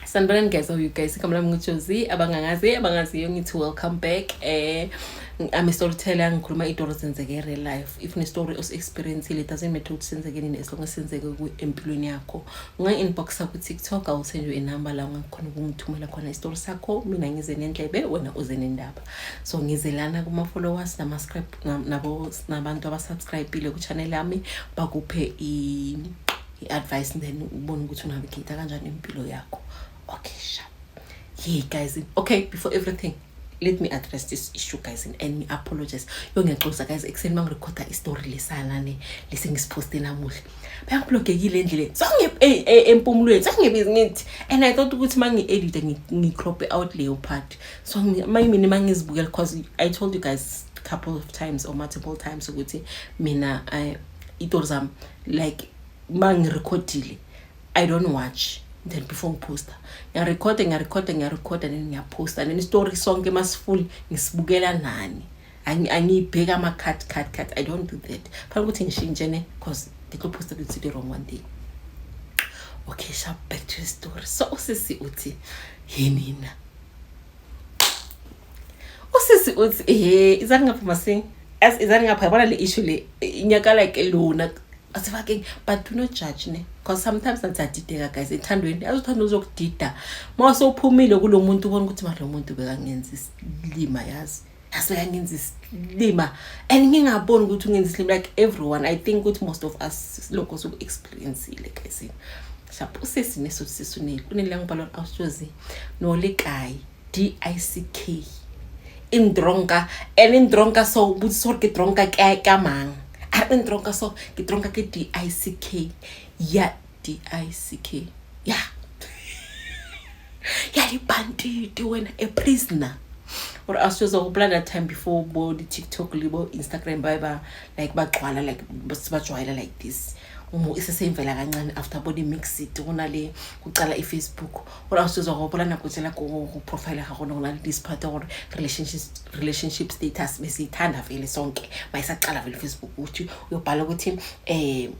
Sanibonani guys, how you guys? Igama lami nguJosie, abangangazi, abangaziyo ngithi welcome back. I'm a storyteller, ngikhuluma izitori zenzeke real life. If une-story osi-experience-ile, it doesn't matter ukuthi senzeke nini, as long as senzeke empilweni yakho. Ungangi-inboxa ku-TikTok, I will send you a number la ungakhona ukungithumela khona isitori sakho, mina ngize nendlebe, wena uze nendaba. So ngize lana kuma-followers nabo nabantu abasubscribe-ile ku-channel yami bakuphe i-advice, then ubone ukuthi unavigate kanjani impilo yakho. Okay, sharp. Yeah guys, okay, before everything, let me address this issue, guys, and me apologize. Yo, ngiyaxolisa guys, ekuseni mangirekhoda istory lesana ne lese ngisiphoste namuhla, bengiblockekile endleleni, so empumulweni sengibizi ngithi, and I thought ukuthi mangi-edita ngi-crop out leyo part. So mina mangizibukela, because I told you guys couple of times or multiple times ukuthi mina itori zami, like mangirekhodile, I don't watch. Then before ngiposta, ngiyarekhoda, ngiyarekhoda, ngiyarekhoda, then ngiyaposta. Then istory sonke masifuli ngisibukela nani. Angiyibheki ama-cut, cut, cut. I don't do that. Fanele ukuthi ngishintshe ne, because ngitlo-posta the wrong one day. Okay, sharp, back to the story. So usisi uthi, yinina, usisi uthi, ehe, izani ngapha masing as izani ngapha, yabona le issue le inyaka like lona asifakeng, but do not judge ne, because sometimes nathi siyadideka guys ethandweni. Yazi, uthando uzokudida uma sewuphumile kulo muntu, ubona ukuthi manje lo muntu bekangenza isilima, yazi, yazi bekangenza isilima, and ngingaboni ukuthi ungenza isilima. Like everyone, I think ukuthi most of us lokho soku-experience-ile guys. Sharp, usisi nesothi sisi unele ngibhalwa awushozi nolekayi dick indronka and indronka. So botse gore ke dronka ke ka mang? A re ndronka, so ke dronka ke dick ya dick ya dipantiti, wena a prisoner. Or asiyoza gopola that time before bo di-TikTok le bo Instagram ba ba like bagcwala, like sibajwayela like this, umu iseseyimvela kancane after bo di-Mxit, go na le kucala i-Facebook. Gore asiyoza gopola nako tsela ko profile ga gone go na le this part gore relationship status, besiyithanda vele sonke mayisaqala vele Facebook, ukuthi uyobhala ukuthi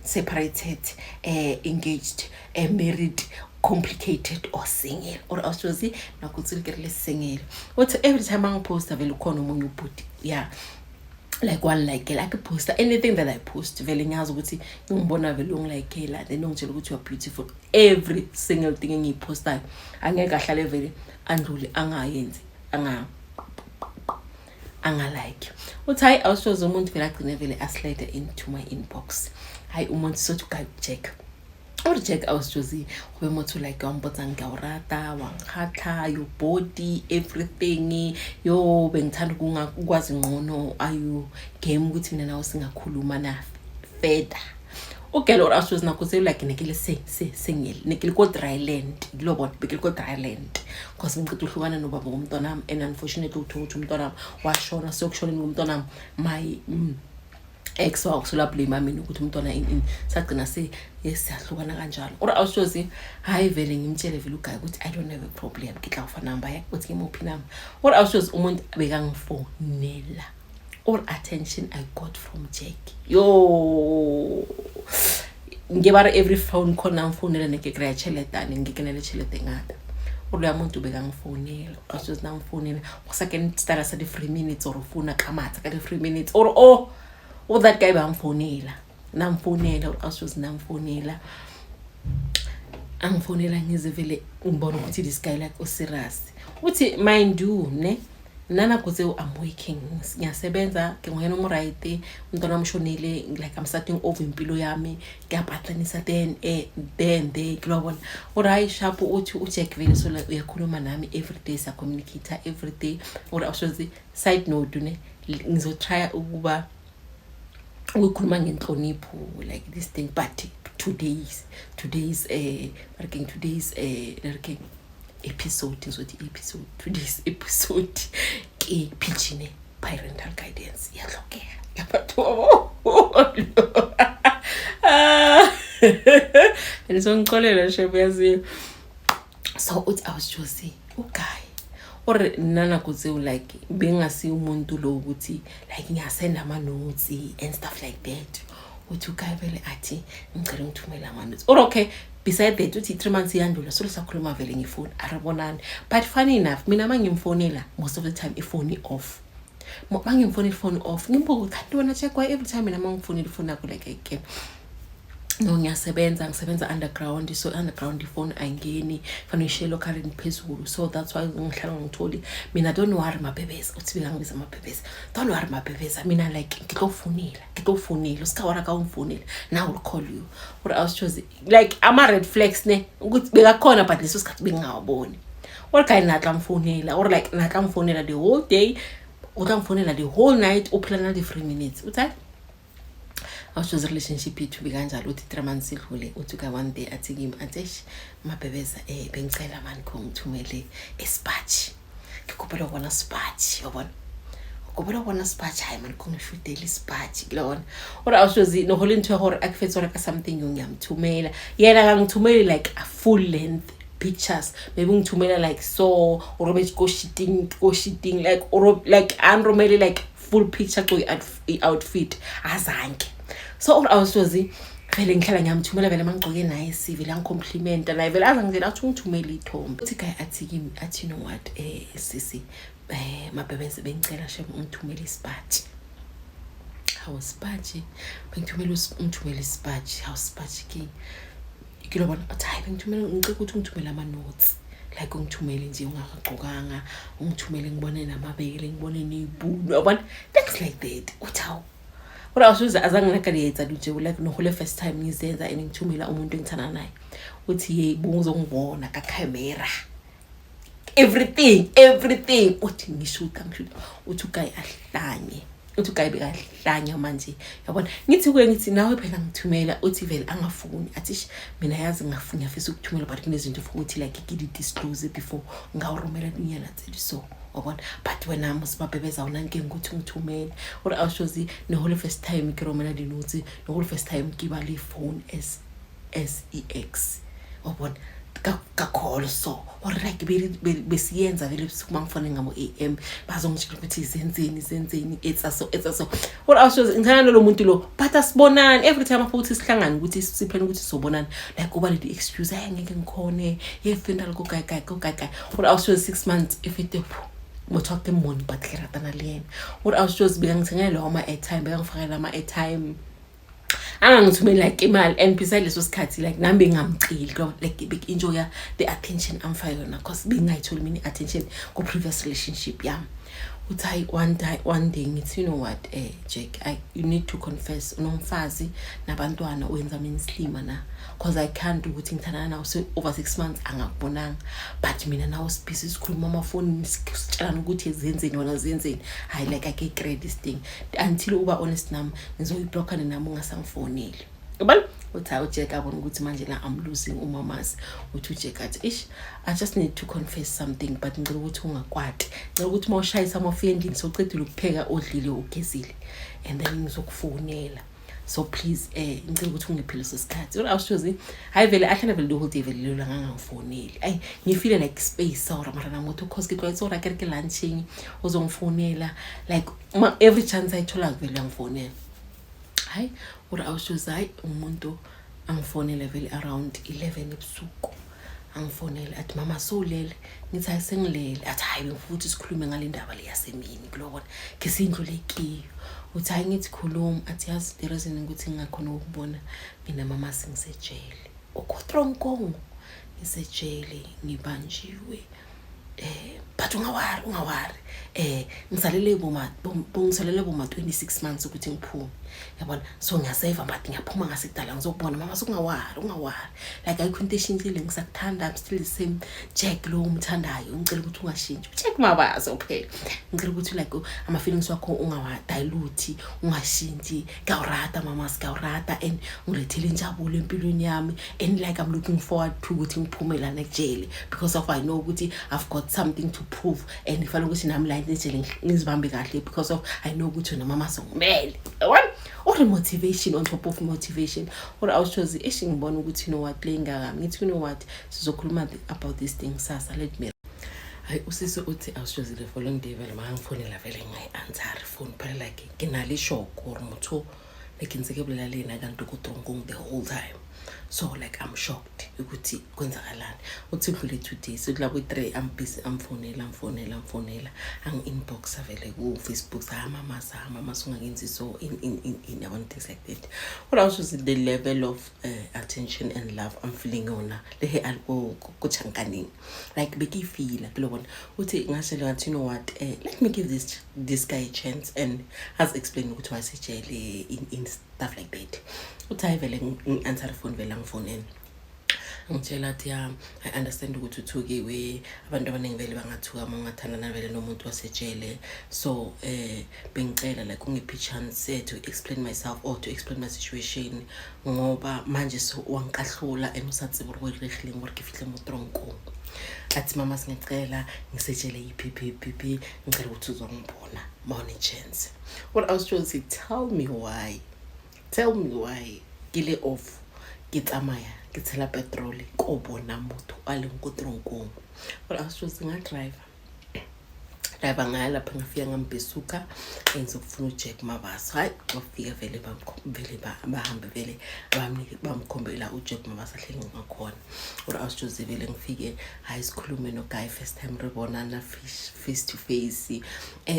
separated, engaged, married, complicated or single. Or awushozi nako tsele ke re le single. Uthi every time angiposta vele ukhona omunye ubhuti, yeah, like one like like posta anything that I post, vele ngiyazi ukuthi ngibona vele ungilikela, then ungitshela ukuthi you are beautiful. Every single thing engiyipostayo, angeke ahlale vele andlule angayenzi angalike. Uthi hayi, awushoze umuntu vele agcine vele aslide into my inbox. Hayi, umuntu sothi uguy Jack o re Jack awusjozi go be motho like wa mpotsang, ke a o rata, wa nkgatlha, your body, everything, yo, bengithanda ukwazi ngqono, are you game ukuthi mina nawe singakhuluma na further? Ugele or awusjozi nako tseo like ne ke le se se single, ne ke le ko dryland lo bona, be ke le ko dryland because ngiceda uhlukana nobaba womntwanami, and unfortunately uthola ukuthi umntwanami washona. Sokushoneni komntwanami, my ex wakusula blame mina ukuthi umntwana in sagcina se yes siyahlukana kanjalo. Or awushozi hayi, vele ngimtshele vele uguy ukuthi I don't have a problem, ke tla go fa number ya uthi ngimuphi number. Or awushozi umuntu bekangifonela. All attention I got from Jack, yo, nke ba re every phone call namfonela ne ke kry-a tšheletane, nke ke na le tšhelete ngata. O loya muntu bekangifonela, awushozi namfonela go sa kene style sa di-free minutes or ufuna ka matsa ka di-free minutes or oh oh, that guy bangifonela, namfonela, awushozi namfonela, angifonela, ngize vele ngibona ukuthi this guy like userious. Uthi mind you ne, nna nako tseo I'm working, ngiyasebenza, ke ngwena o right, umntwana wami ushonile, like I'm starting over impilo yami, ngiyapatlanisa, then then there ke lo bona ore hayi, sharp. Uthi uJack vele so like uyakhuluma nami every day, siyacommunicate every day. Ore awushozi, side note ne, ngizotry ukuba ukukhuluma ngenhlonipho like this thing, but today's working, today's working episode, ngizothi episode, today's episode ke PG ne, parental guidance iyahlokeka yabatho abaholo. Nisongixolela shebe, yaziyo. So uthi awusjosi uguy ore nna nako tseo like bengasi umuntu lo ukuthi like ngiyasenda ama-notes and stuff like that. Uthi uguy vele athi ngicela ngithumele ama-notes. Or okay, Beside that, uthi 3 months iyandlula, solo sakhuluma vele ngefoni, arabonani. But funny enough, mina uma ngimfonela, most of the time ifoni off. Ma ngimfonela, ifoni off. Ngimbuka ukuthi kanti wena check why every time mina uma ngifonela ifoni yakho like again. No, ngiyasebenza, ngisebenza underground, so underground ifoni ayingeni, fanele uyishiye lokhaleni phezulu, so that's why ngihlala ngitholi mina. Don't worry, mabhebeza. Uthi bekangibiza mabhebeza. Don't worry, mabhebeza, mina like ngitofonela, ngitofonela usikawara ka ungifonela now will call you. Or I was chose like ama-red flags ne ukuthi bekakhona, but leso sikhathi bengingawaboni. Or guy natla mfonela, or like natla mfonela the whole day, o tla mfonela the whole night, uphela na di-3 minutes. Uthi hayi, awushoza relationship yethu bekanjalo. Uthi 3 months idlule, uthi ka one day athi kimi, athi, "Eish, mabhebeza, bengicela mani kho ngithumele isipatshi, ngikhuphela ukubona sipatshi, yabona, ukubona bona sipatshi. Hayi mani, kho ngishudele isipatshi kulona." Or awushozi nohole ntho ya gore a ke fetse go reka something yo, ngiyamthumela. Yena akangithumeli like a full length pictures, maybe ungithumela like so o robetse ko shooting like or like anromele like full picture ko i-outfit azanke. So or awushozi vele ngihlala ngiyamthumela vele mangigcoke nice, vele angicomplimente naye vele azangitshela, athi ungithumele ithombe. Uthi guy athi kimi, athi, "You know what, sisi, mabhebeze, bengicela shem ungithumele isipatshi." Hawu, sipatshi? Bengithumela, ungithumele isipatshi? Hawu, sipatshi king kilobona. Athi, "Hayi, bengithumela, ngicela ukuthi ungithumele ama-notes, like ungithumele nje ungakagqokanga, ungithumele ngibone namabele, ngibone ney'bunu, yabona, things like that." Uthi hawu, kodwa awusuze azange nakaliyenza nje, like nohole first time ngizenza and ngithumela umuntu engithanda naye. Uthi ye bungizongibona kakhamera, everything, everything. Uthi ngishuta, ngishuta, uthi uguy ahlanye, uthi uguy bekahlanya manje, yabona. Ngithi kuye, ngithi, "Nawe phela ngithumela." Uthi vele angafuni, athi, "Ish, mina yazi ngafuni, ngiyafisa ukuthumela, but kunezinto futhi like ngidi-disclose before ngawurumela inyana tseli so, wabona. But wena mosibabhebeza awunankinga ukuthi ungithumele." Or awushozi nehole first time ke romela di-notes, nehole first time ke ba le phone as ex, wabona, kakholo. So or like besiyenza vele ebusuku uma ngifonele ngabo-am, bazongitshela ukuthi zenzeni, zenzeni, etsa so, etsa so. Or awushozi ngithanda nalo muntu lo, but asibonani. Every time futhi sihlangane ukuthi siphene ukuthi sobonana, like kuba le excuse, "Hayi, ngeke ngikhone, ye-funeral ko kae kae ko kae kae." Or awushozi 6 months ifete, motho wa ke mmone, but ke ratana le yena. Or awushozi bekangithengela lawo ama-airtime, bekangifakela ama-airtime, angangithumeli like imali. And beside leso sikhathi like nami bengingamceli, like bek-enjoya the attention amfake yona, 'cause bengingayitholi mina i-attention ku-previous relationship yami. Uthi hayi, one day, one day ngithi, "You know what, Jack, you need to confess, unomfazi nabantwana, wenza mina isilima na, 'cause I can't ukuthi ngithandana nawe so over 6 months angakubonanga, but mina nawe sibhizi sikhuluma amafoni, sitshelana ukuthi zenzeni, wona zenzeni. Hayi, like I get this thing until uba honest nami, ngizoyiblockane nami, ungasangifoneli, yabona." Uthi hayi, uJack abona ukuthi manje la I'm losing umamazi. Uthi uJack athi, "Ish, I just need to confess something, but ngicela ukuthi ungakwati. Ngicela ukuthi uma ushayisa, uma ufika endlini sowucedile ukupheka, odlile, ugezile, and then ngizokufonela. So please, ngicela ukuthi ungiphe leso sikhathi." Ura awushozi hayi vele ahlala vele the whole day vele lelo ngangangifoneli. Ayi, ngifile like space sawura mara namotho 'cause ke tlwaetse gore akere ke lunching uzongifonela, like every chance ayitholako vele uyangifonela. Hayi, uri awushozi hayi, umuntu angifonele vele around 11 ebusuku, angifonele athi, "Mama, sowulele?" Ngithi, "Hayi, sengilele." Athi, "Hayi, bengifuthi sikhulume ngale ndaba le yasemini kulobona ke sindlule kiyo." Uthi hayi, ngithi, "Khuluma." Athi, "Yazi the reason ukuthi ngingakhona ukubona mina mama, sengisejele ukotronkong, ngisejele, ngibanjiwe, but ungawari, ungawari, ngisalele boma 26 months ukuthi ngiphume, yabona. So ngiyaseva, but ngiyaphuma ngasekudala, ngizokubona mama, sokungawari, ungawari, like ayikho into eshintshile, ngisakuthanda. I'm still the same Jack lo umthandayo. Ngicela ukuthi ungashintshi, Jack Mabaso phela. Ngicela ukuthi like ama-feelings wakho ungawadilute, ungashintshi. Ngiyawurata mama, ngiyawurata, and ngilethele injabulo empilweni yami, and like I'm looking forward to ukuthi ngiphume lana ejele because of I know ukuthi I've got something to prove, and kufanele ukuthi nami la ejele ngizibambe kahle because of I know ukuthi wena mama songimele, yabona." Or motivation on top of motivation. Or awushozi eish, ngibona ukuthi, you know what, le ingakami. Ngithi, "You know what, sizokhuluma about this thing sasa, let me." Hayi, usisi uthi awushozi the following day vele makangifonela vele ngingayi-answeri phone phela, like ke na le shock gore motho le ke ntse ke bolela le ena kanti ko tronkong the whole time. So like, I'm shocked ukuthi kwenzakalani. Uthi kudlule 2 days, uthi labo 3, I'm busy, amfonela, amfonela, amfonela, angi-inboxa vele ku-Facebook, samama, samama, sungakenzi so in yabona, things like that. Kodwa also the level of attention and love I'm feeling yona lehe aliko kuchankanini, like bekiyifila kulobona. Uthi ngashela ngathi, "You know what, let me give this guy a chance," and has explained ukuthi wayesejele in stuff like that. Uthi hayi vele, ngi-answer phone vele, angifoneni, ngitshela athi, "Ya, I understand ukuthi uthukiwe. Abantu abaningi vele bangathuka uma ungathandana vele nomuntu wasejele. So bengicela like ungiphe i-chance to explain myself or to explain my situation, ngoba manje so wangikahlula and o sa tsebe gore go diregileng gore ke fihle mo tronkong." Athi, "Mama, singicela ngisetshele i-PPPP, ngicela ukuthi uzongibona ma une-chance." What I was trying to say, tell me why, tell me why ke le off, ke tsamaya ke tshela petrol ko bona motho a leng ko tronkong. But I was just nga-driver driver, ngaya lapha, ngafika ngambhesuka, ngizokufuna uJack Mabaso. Hayi, wafika vele, vele bahambe vele, bamnike, bamkhombela uJack Mabaso ahleli ngakhona. Or I was just vele ngifike, hayi, sikhulume no-guy, first time re bonana face to face,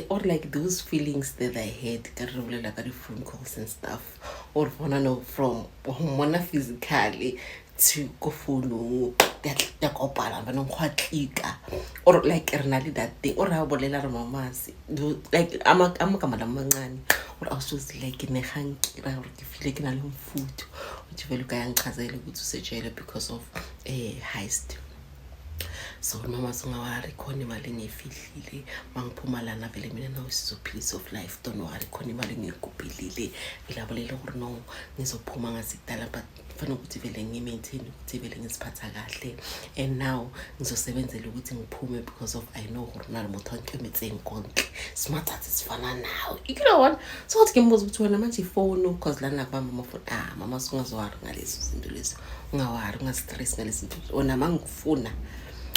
or like those feelings that I had ka re bolela ka di-phone calls and stuff, or bona no, from mmona physically to ko founung, ya kopana banong, go a tlika, or like re na le that thing, or ra bolela re mamase, like amagama lamancane. Or I was just like, ne ga nkira gore ke file ke na le mfutho. Uthi vele o ka yangichazela ukuthi usejele because of heist. So mama, sunga-worry, khona imali engiyifihlile. Mangiphuma lana vele, mina nawe sizophila of life. Don't worry, khona imali engiyigubhelile vele. Abolele gore no, ngizophuma ngasikudala, but kufanele ukuthi vele ngi-maintain ukuthi vele ngiziphatha kahle, and now ngizosebenzela ukuthi ngiphume because of I know gore na le motho a nkemetseng kontle sematsatsi sifana nawe, you know what. So wathi ke mbuza ukuthi wena manje ifoni, because lana kubamba amafoni. Ah mama, sungazo-worry ngalezo zinto lezo, unga-worry, unga-stress ngalezi zinto. Wona mangifuna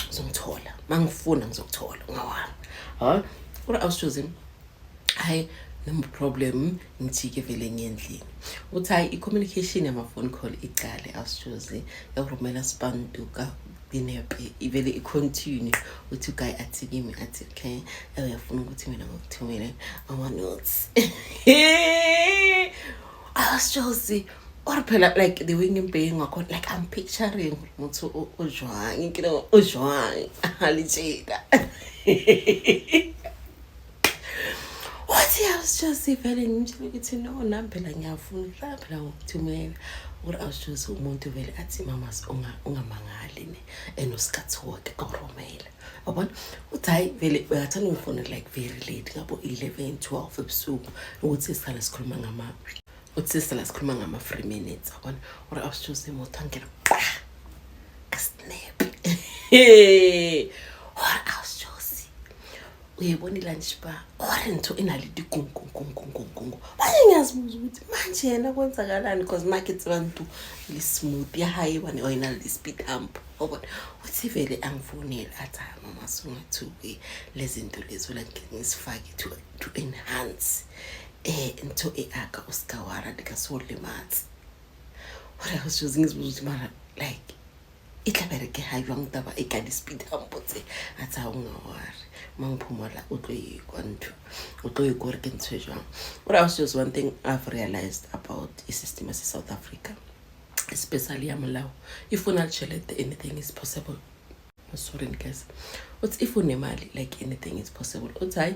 ngizongithola, mangifuna ngizokuthola, unga-worry. Ha, kodwa awusitshozi, hayi, no problem. Ngijike vele ngiyendlini. Uthi hayi, i-communication yama-phone call icale, awusitshozi, yakurumela spantuka dinepe, ivele i-continue. Uthi u-guy athi kimi, athi, "Okay, uyafuna ukuthi mina ngikuthumele ama-notes?" Awusitshozi, or phela like the way ngimbheke ngakhona, like I'm picturing motho o jwang, ke o jwang alitshela. Wathi I was just vele ngimtshela ukuthi no, nami phela ngiyafuna, mhlawumbe phela ngokuthumela. Or I was just umuntu vele athi, "Mama, ungamangali ne, and usikhathi woke ka romela." Yabona, uthi hayi vele, bekathanda ungifonela like very late, ngabo 11, 12 ebusuku, ukuthi sihlale sikhuluma ngama, uthi sihlala sikhuluma ngama-free minutes, yabona. Or I was just imoto angena pa ka-snap. Or I was just uyayibona i-lunch bar or ntho e na le dikunkunkunkunkunkunku. Manje ngiyazibuza ukuthi manje yena kwenzakalani, because make tseba nto le smooth ya hae bane o ena le di-speed hump, wabona. Uthi vele angifonele athi, "Hayi mama, sungathuki, lezi zinto lezo like ngisifake to enhance ntho e aka, o ska wara, di ka se o lematse." Ore I was just ngizibuza ukuthi mara like e tla bereke ga jwang taba e ka di-speed hump tse? A tsa, "Unga-worry, ma ngiphuma la o tlo e kwa ntho, o tlo e kore ke ntho e jwang." But I was just, one thing I've realized about i-system yase-South Africa, especially ya molao, if o na le tšhelete, anything is possible. Sorry guys. Uthi if unemali, like anything is possible. Uthi hayi,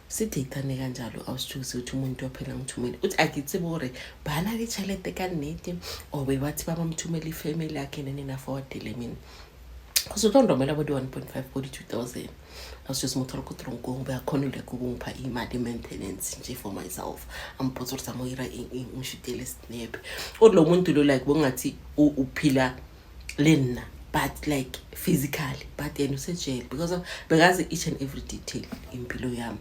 sideyithane kanjalo, awusitshuse ukuthi umuntu waphela ngithumele. Uthi a ke tsebe gore ba na le tšhelete ka nnete, or be bathi ba bamthumela ifamily yakhe nene forwardele mina, because o tlo nromela bo di-1.5, bo di-2000. Awusitshuse motho re ko tronkong, beyakhona like ukungipha imali maintenance nje for myself. Ampotse gore tsama o ira eng eng, ngishutele snap. Ore lo muntu lo like bongathi uphila le nna, but like physically, but yena usejele because of bekazi each and every detail impilo yami.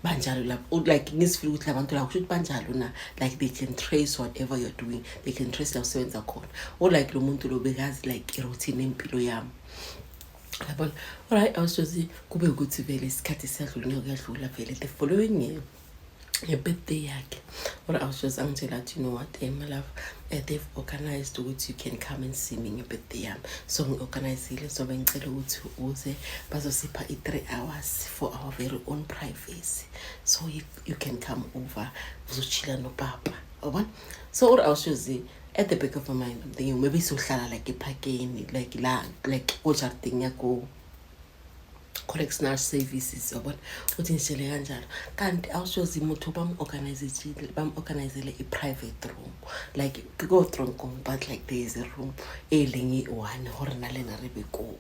Banjalo lapho, like ngisifile ukuthi labantu la kusho ukuthi banjalo na, like they can trace whatever you're doing, they can trace la usebenza khona, or like lo muntu lo bekazi like i-routine empilo yami, yabona. Alright, awushozi, kube ukuthi vele isikhathi siyadlula, unyaka kuyadlula vele. The following year Nge-birthday yakhe or I was just angitshela athi, "You know what, my love, they've organized ukuthi you can come and see me nge-birthday yami. So ngi-organizile, so bengicela ukuthi uze, bazosipha i-3 hours for our very own privacy, so you can come over, uzochila nopapa." Yabona? So or I was just, at the back of my mind I'm thinking maybe sohlala like ephakeni, like la, like ko-yardini yako correctional services, yabona, uthi ngitshele kanjalo. Kanti awushozi motho bam-organizele, bam-organizele i-private room, like ke ko tronkong, but like there is a room e leng e-one gore na le na re be koo.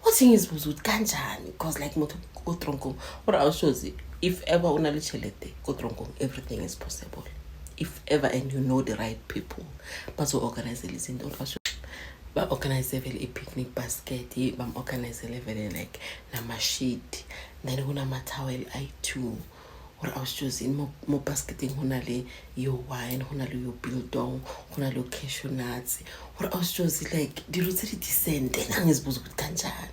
Uthi ngizibuza ukuthi kanjani, because like motho ko tronkong, gore awushozi, if ever o na le tšhelete ko tronkong, everything is possible. If ever and you know the right people, bazo-organizela izinto. Ba-organize vele i-picnic basket, bam-organizele vele like nama-sheet, then kunama-towel ayi-two. Gore awusijozini, mo basketeng go na le yo wine, go na le yo biltong, go na le yo cashew nuts. Gore awusijozi, like dilo tse di decent. And angizibuza ukuthi kanjani.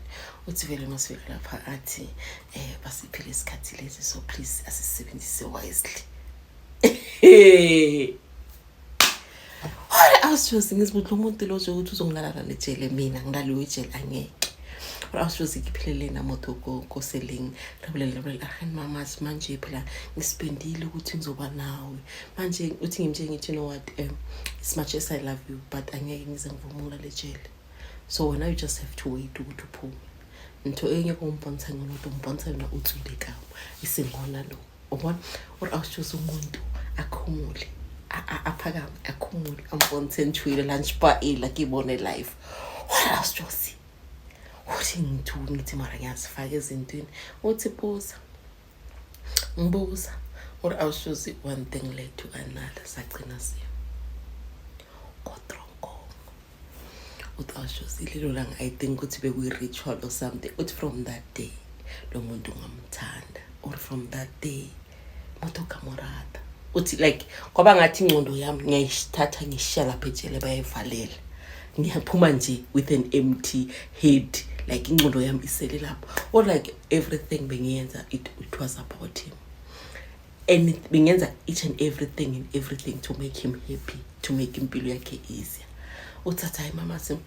Uthi vele masifika lapha athi, basiphile isikhathi lesi, so please asisebenzise wisely." Ore awusijozi, ngizibuza lo muntu lo nje ukuthi uzongilala lejele, mina ngilaliwe ejele, angeke. Ore awusijozi, ngiphilele namoto koseleng, re bolele, re bolele, ahani mamas, manje phela ngisipendile ukuthi ngizoba nawe manje. Uthi ngimtshele ngithi, "You know what, as much as I love you, but angeke ngize ngivume ukulala ejele. So wena you just have to wait ukuthi uphume. Ntho e nyaka o mpontshang yona, o tlo mpontsha yona o tswile ka mo, e seng hona no." Ubona? Ore awusitshosa, umuntu akhumule, aphakame, akhumule, ampontshe ntho lunch bar ela ke bone life. Ore awusitshosi, uthi ngithuke, ngithi mara ngiyazifaka ezintweni. Uthi buza, ngibuza. Ore awusitshosi, one thing led to another, sagcina siyo kotronkong. Uthi awusitshosi, lelo langa I think ukuthi bekuyi-ritual or something. Uthi from that day lo muntu ngamthanda, or from that day motho ka mo rata. Uthi like kwaba ngathi ingqondo yami ngiyayithatha ngishiya lapha ejele, bayayivalela, ngiyaphuma nje with an empty head, like ingqondo yami isele lapho, or like everything bengiyenza, it was about him, and bengenza each and everything and everything to make him happy, to make impilo yakhe easier. Uthatha, hayi mama, sim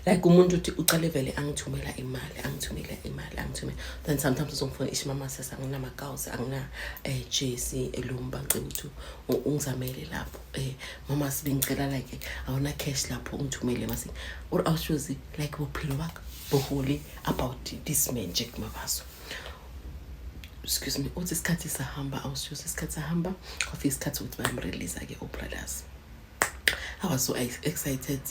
like umuntu uthi ucale vele angithumela imali, angithumela imali, angithumela. Then sometimes uzongifuna ishi, "Mama, sasa anginamakawusi, angina jersey elumba, ngicela ukuthi ungizamele lapho. Mama, sibengicela like awuna cash lapho, ungithumele masi." Or awushozi, like bophelo bakho bohole about this man Jack Mabaso, excuse me. Uthi isikhathi sahamba, awushozi, isikhathi sahamba, kwafika isikhathi ukuthi bayamrelease-ke o-brothers. I was so excited,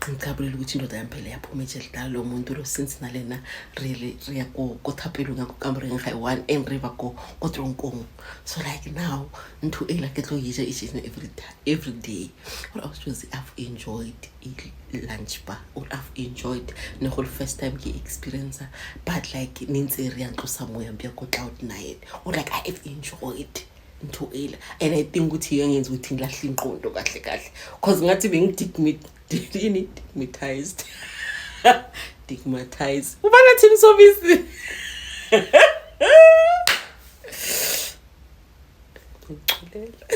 ngijabulela ukuthi indoda yami phela yaphuma ejele. Dala lo muntu lo since nalena really re ya ko thapelong ya ko kamoreng ga one and re ba ko tronkong. So like now ntho e la ke tlo e ja each and every every day. Or I was just, I've enjoyed lunch bar, or I've enjoyed ne go first time ke experience, but like ne ntse re ya ntlosa moya bja ko cloud nine, or like I have enjoyed ntho ela. And I think ukuthi iyo ngenza ukuthi ngilahle ingqondo kahle kahle, cause ngathi bengi-yini, digmatized, digmatize, ubana thini sobisi. Ngixolela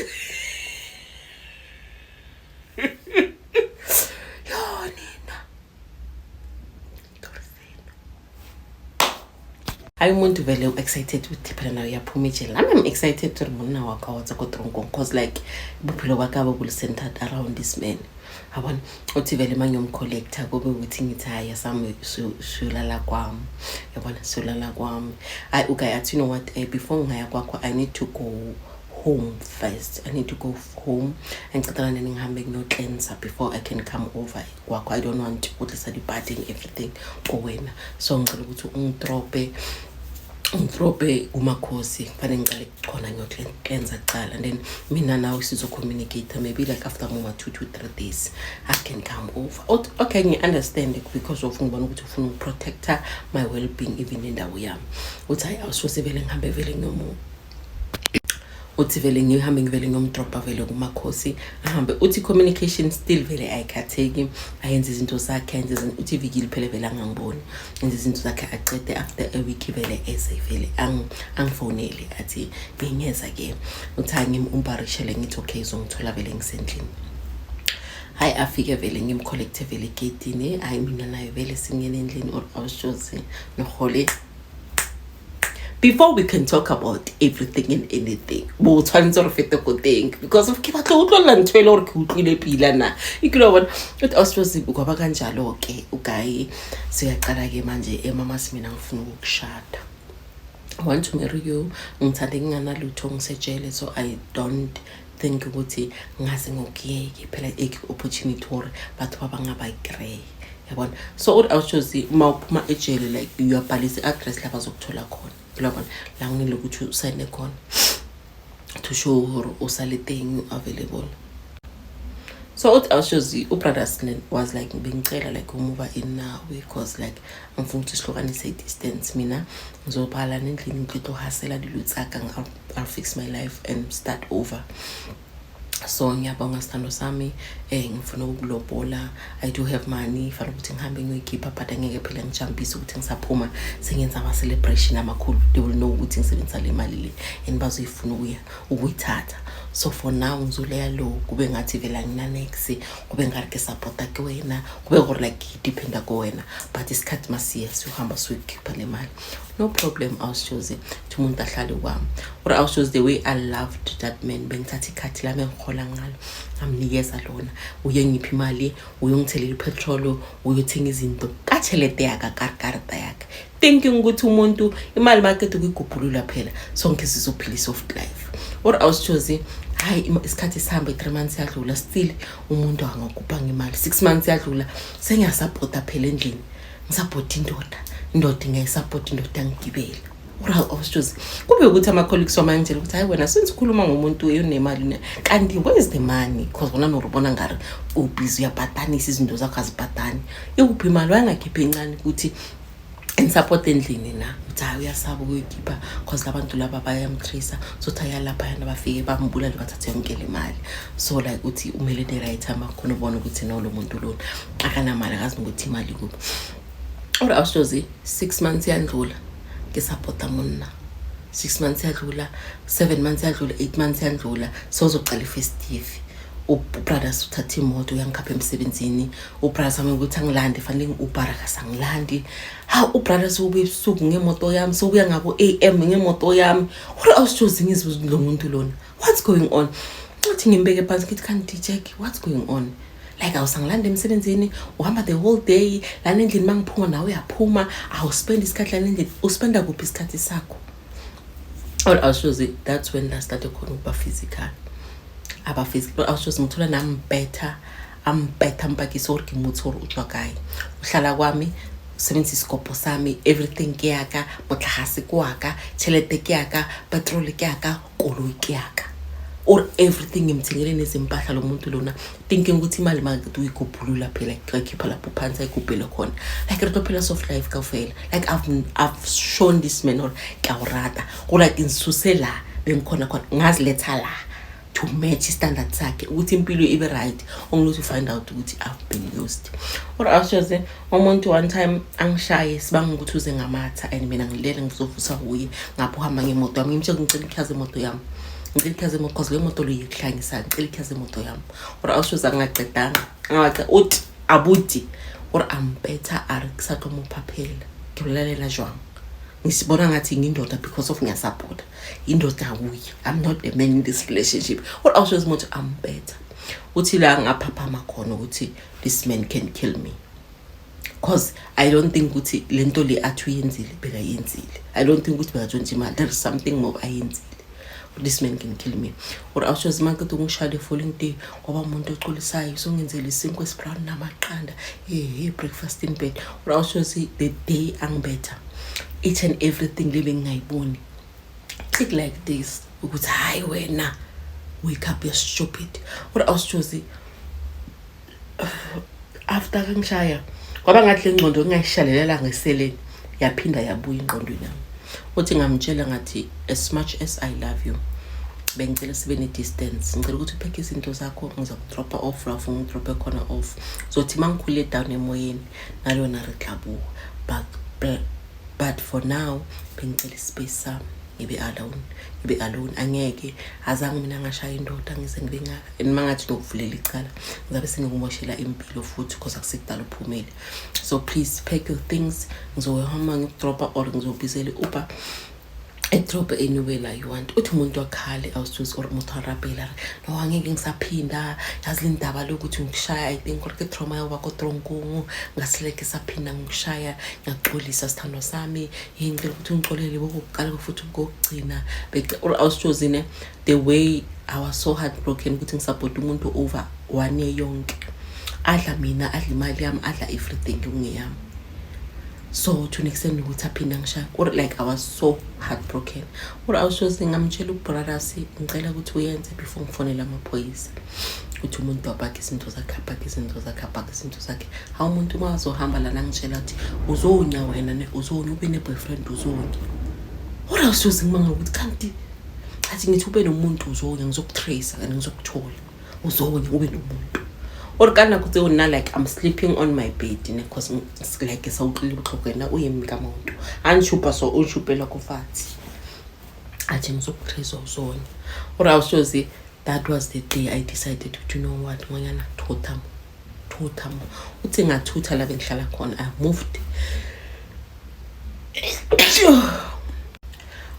yo nina. Hayi, umuntu vele u-excited ukuthi phela nayo uyaphuma ejele. Nami I'm excited gore monna wa ka wa tswa ko tronkong, cause like bophelo ba ka bo bo centered around this man, yabona. Uthi vele uma ngiyomcollecta kube ukuthi ngithi, hayi, asami siyolala kwami, yabona, siyolala kwami. Hayi, okay, athi, "You know what, before ngingaya kwakho I need to go home first. I need to go home, ngicela nini ngihambe ngiyocleansa before I can come over kwakho. I don't want go tlisa di-party and everything kowena, so ngicela ukuthi ungidrope, ungidrope kumakhosi, kufanele ngicale khona ngiyocleansa kuqala, and then mina nawe sizo-communicate. Maybe like after moma 2 to 3 days I can come over." Okay, ngi-understand because of ngibona ukuthi ufuna ukuprotecta my well-being, even indawo yami. Uthi hayi, awusose vele ngihambe vele ngiyomu. Uthi vele ngihambe, ngivele ngiyomdrobha vele kumakhosi, ahambe. Uthi communication still vele ayikhatheki, ayenze izinto zakhe, ayenze izinto. Uthi iviki liphele vele angangiboni, enze izinto zakhe, acede. After a week vele eze vele angifonele, athi ngingeza-ke. Uthi hayi, ngim-umbarishele, ngithi okay, zongithola vele ngisendlini. Hayi, afike vele, ngimcollecte vele egeyitini. Hayi, mina naye vele singene endlini or awushozi nohole. Before we can talk about everything and anything, bo tshwanetse re fete ko teng, because of ke batla go utlwelela ntho e le gore ke utlwile pila na e kile wa bona. Uthi awushozi kwaba kanjalo-ke. Ugayi siyaqala-ke manje, emamasi mina ngifuna ukukushada. I want to marry you. Ngithande nginganalutho, ngisetshele, so I don't think ukuthi ngaze ngokuyeke phela i-opportunity hore batho ba bangwe ba e kry-e, yabona. So uthi awushozi uma uphuma ejele, like, uyabhalisa i-address la bazokuthola khona, uyabona, la kunele ukuthi usayine khona to show gore o sa le teng available. So uthi awushozi ubrothers was like, bengicela like umuva in nawe because like angifuna ukuthi sihlukanise i-distance. Mina ngizobhala nendlini, ngiqeda uhasela dilo tsaka, I'll fix my life and start over. So ngiyabonga, sithando sami, ngifuna ukulobola. I do have money, fanele ukuthi ngihambe ngiyoyikhipha, but angeke phela ngijampise ukuthi ngisaphuma sengenza ama-celebration amakhulu. They will know ukuthi ngisebenzisa le mali le and bazoyifuna ukuya ukuyithatha. So for now ngizoleya lo kube ngathi vele anginanex, kube ngari ke supporta ke wena, kube gore like ngidependa kuwena, but isikhathi masiye siyohamba siyoyikhipha le mali. No problem, awushozi thi umuntu ahlale kwami. Or awushozi, the way I loved that man, bengithatha ikhathi lami engihola ngalo, ngamnikeza lona. Uye ngiphi imali, uyongithelela ipetrol, uyothenga izinto ka tšhelete yaka, ka karata yaka, thinking ukuthi umuntu imali makede ukuyigubhulula phela sonke sizophila i-soft life. Or awushozi, hayi, isikhathi sihambe, 3 months yadlula, still umuntu angakupanga imali. 6 months yadlula, sengiyasapota phela endlini, ngisapota indoda, indoda ingayisapota, indoda yangigibela. Or awushozi kube ukuthi ama-colleagues wami angitshela ukuthi hayi wena, since ukhuluma ngomuntu unemali kanti where is the money? Because wona norubona ngari ubhizi uyabhatanisa izinto zakho, azibhatani. Ikuphi imali? Wayengakhiphi encane ukuthi enisupport endlini na? Uthi hayi, uyasaba ukuyikhipha cause labantu laba bayamtracer. So uthi ayalaphayana, bafike bambulale, bathathe yonke le mali. So like uthi umele the-right time akhona ubona ukuthi no, lo muntu lona akanamali, akazi nokuthi imali kuphi. Or awushozi 6 months yandlula, ngisapota monna. 6 months yadlula, 7 months yadlula, 8 months yandlula, sewuzoqala i-festive. Ubrothers uthatha imoto, uyangikhapha emsebenzini. Ubrothers wami ukuthi angilande, fanele ngi-Uber, akasangilandi. Hawu, ubrothers ubuya ebusuku ngemoto yami, sewubuya ngabo AM ngemoto yami. Ore awushozi ngizibuza, lo muntu lona, what's going on? Ngathi ngimbeke phansi, ngithi kanti Jack, what's going on? Like awusangilanda emsebenzini, uhamba the whole day lana endlini, uma ngiphuma nawe uyaphuma, awuspend isikhathi lana endlini, uspenda kuphi isikhathi sakho? Or awushozi that's when la starte khona ukuba physical, aba physical. Awushozi ngithola nambetha, ambetha, ampakise gore ke mmotse gore o tswa kae, o hlala kwami, usebenzisa isikopho sami, everything ke yaka, motlagase ke waka, tšhelete ke yaka, petrol ke yaka, koloi ke yaka, or everything. Ngimthengele nezimpahla lo muntu lona, thinking ukuthi imali makade uyigubhulula phela, ayikhipha lapho phansi, ayigubhele khona, like re tlo phela soft life kaofela. Like I've shown this man gore ke a o rata, go like ngisuse la bengikhona khona, ngaziletha la to match i-standard sakhe ukuthi impilo ibe right, only to find out ukuthi I've been used. Or awushoze umuntu one time angishaye, sibanga ukuthi uze ngamatha and mina ngilele, ngizovusa kuye ngapho uhamba ngemoto yami. Ngimtshela, ngicela ikhaza imoto yami, ngicela ikhaza imoto, cause le moto lo yikuhlanyisa, ngicela ikhaza imoto yami. Or awushoze angacedanga, angace uthi abuti or ampetha, a re ke sa tlo mo phaphela, ke bolalela jwang? Ngisibona ngathi ngindoda because of ngiyasapota indoda kuye. I'm not the man in this relationship. Or awushoze umuntu ambetha, uthi la ngaphaphama khona ukuthi this man can kill me, cause I don't think ukuthi le nto le athi uyenzile bekayenzile. I don't think ukuthi bekatshontsha imali. There is something more ayenzile. This man can kill me. Or awushoze makade ungishaya the following day, kwaba umuntu oculisayo, songenzela isinkwa esibrown namaqanda, hey, breakfast in bed. Or awushoze the day angibetha, each and everything le bengingayiboni click like this ukuthi hayi wena, wake up, you're stupid. Or awushozi after kangishaya, kwaba ngathi le ngqondo ngingayishalelela ngeseleni, yaphinda yabuya ingqondweni yami. Uthi ngamtshela ngathi, as much as I love you, Bengicela sibe ne-distance, ngicela ukuthi uphekhe izinto zakho, ngizakudropa off la ufuna ngidrope khona off. Zothi uma ngikhule down emoyeni nalona re tla bua, but for now bengicela ispace sami, ngibe alone, ngibe alone. Angeke azange mina ngashaya indoda ngize ngibe ngaka, and uma ngathi ngiyokuvulela icala ngizabe sengikumoshela impilo futhi, because akusikudala uphumele. So please pack your things, ngizohamba ngikudropa or ngizobizela i-Uber edrobhe anywhere la you want. Uthi umuntu akhale, awusuzi or umuntu arapela re, no, angeke ngisaphinda, yazi le ndaba lokuthi ngikushaya, I think gore ke trauma yoba ko tronkong, ngasileke saphinda ngikushaya, ngiyaxolisa sithandwa sami, hey, ngicela ukuthi ungixolele bokuqala futhi kokugcina. Or awusijozine, the way I was so heartbroken ukuthi ngisapota umuntu over one year yonke, adla mina, adla imali yami, adla everything kungeyami, so to an extent ukuthi aphinde angishaya, or like I was so heartbroken. Or awushoze ngamtshela ubrothers, ngicela ukuthi uyenze before ngifonele amaphoyisa, ukuthi umuntu apakhe izinto zakhe, apakhe izinto zakhe, apakhe izinto zakhe. Hawu, umuntu uma azohamba lana ngitshela ukuthi uzonya wena ne, uzonya ube ne-boyfriend, uzonya. Or awushoze ngimangala ukuthi kanti athi ngithi ube nomuntu uzonya, ngizokutrace and ngizokuthola, uzonya ube nomuntu. Or ka nako tseo nna like I'm sleeping on my bed ne, cause like sa utlwile botlhoko, ena o eme ka maoto a ntshupa, so o ntshupela ko fatshe, athi ngizokutrace, uzonya. Or awushozi, that was the day I decided to, you know what, ngwanyana, thutha mo, thutha mo. Uthi ngathutha la bengihlala khona, I moved.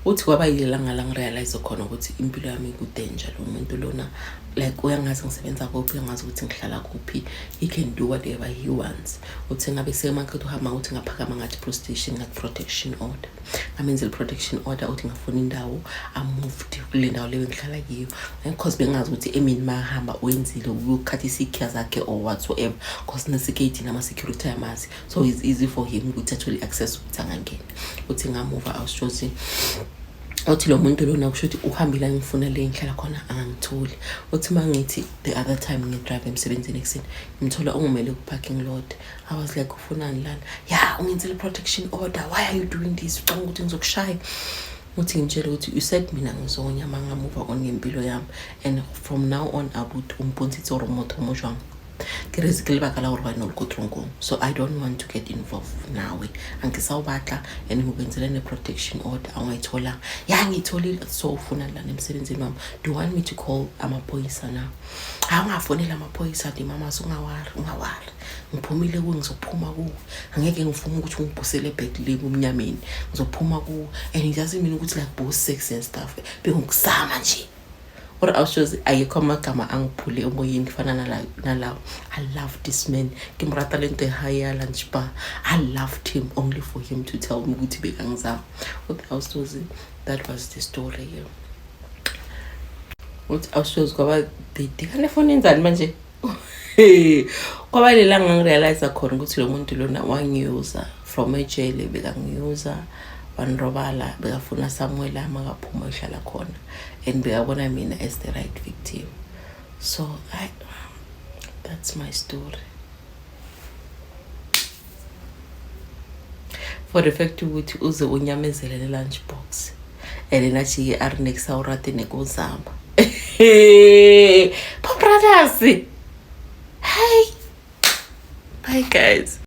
Uthi kwaba yilanga la ngirealize khona ukuthi impilo yami ikudanger. Lo muntu lona like uyangazi ngisebenza kuphi, uyangazi ukuthi ngihlala kuphi, he can do whatever he wants. Uthi ngabe semaqeda uhamba, uthi ngaphakama ngathi police station, ngathi protection order, ngamenzela protection order. Uthi ngafuna indawo, I moved kule ndawo leyo engihlala kiyo, because bengazi ukuthi emini mahamba wenzile uyokukhatha isikhiya zakhe or whatsoever, because nesigate nama-security ayamazi, so it's easy for him ukuthi athole i-access ukuthi angangena. Uthi ngamuva, awushozi, uthi lo muntu lona kusho ukuthi uhambile angifuna le ngihlala khona, angangitholi. Uthi uma ngithi the other time ngidrive emsebenzini ekuseni, ngimthola ungimele ku-parking lot. I was like, ufunani lana? Ya, ungenzele protection order, why are you doing this? Ucanga ukuthi ngizokushaya? Uthi ngimtshele ukuthi you said mina ngizonya uma ngamuva on ngempilo yami, and from now on abuti o mpontshitse gore motho mo jwang ke rezi ke lebaka la gore wena o le ko tronkong, so I don't want to get involved nawe, angisawubatla, and ngikwenzele ne-protection order, awungayitholanga? Ya, ngiyitholile. So ufuna lana emsebenzini wami? Do you want me to call amaphoyisa na? Hayi, ungafonela amaphoyisa di mama, ungawari, ungawari, ngiphumile kuwe, ngizophuma kuwe, angeke ngivume ukuthi ungibhusele back le kumnyameni, ngizophuma kuwe, and it doesn't mean ukuthi like bo sex and stuff, bengikusama nje. Or awushozi, ayikho amagama angiphule emoyeni kufana nalawo. I love this man, ke mo rata le nto ya ya lunch bar. I loved him only for him to tell me ukuthi bekangizama. Uthi awushozi, that was the story. Uthi awushozi kwaba the kanti efoni yenzani manje, kwaba lelanga ngirealize khona ukuthi lo muntu lona wangiyuza from ejele, bekangiyuza, wanirobala, bekafuna somewhere la makaphuma uhlala khona, and bekabona mina as the right victim. So that's my story. For the fact ukuthi uze unyamezele ne-lunch box and najike a ri next awurate nekuzama brothers. Hey, bye guys.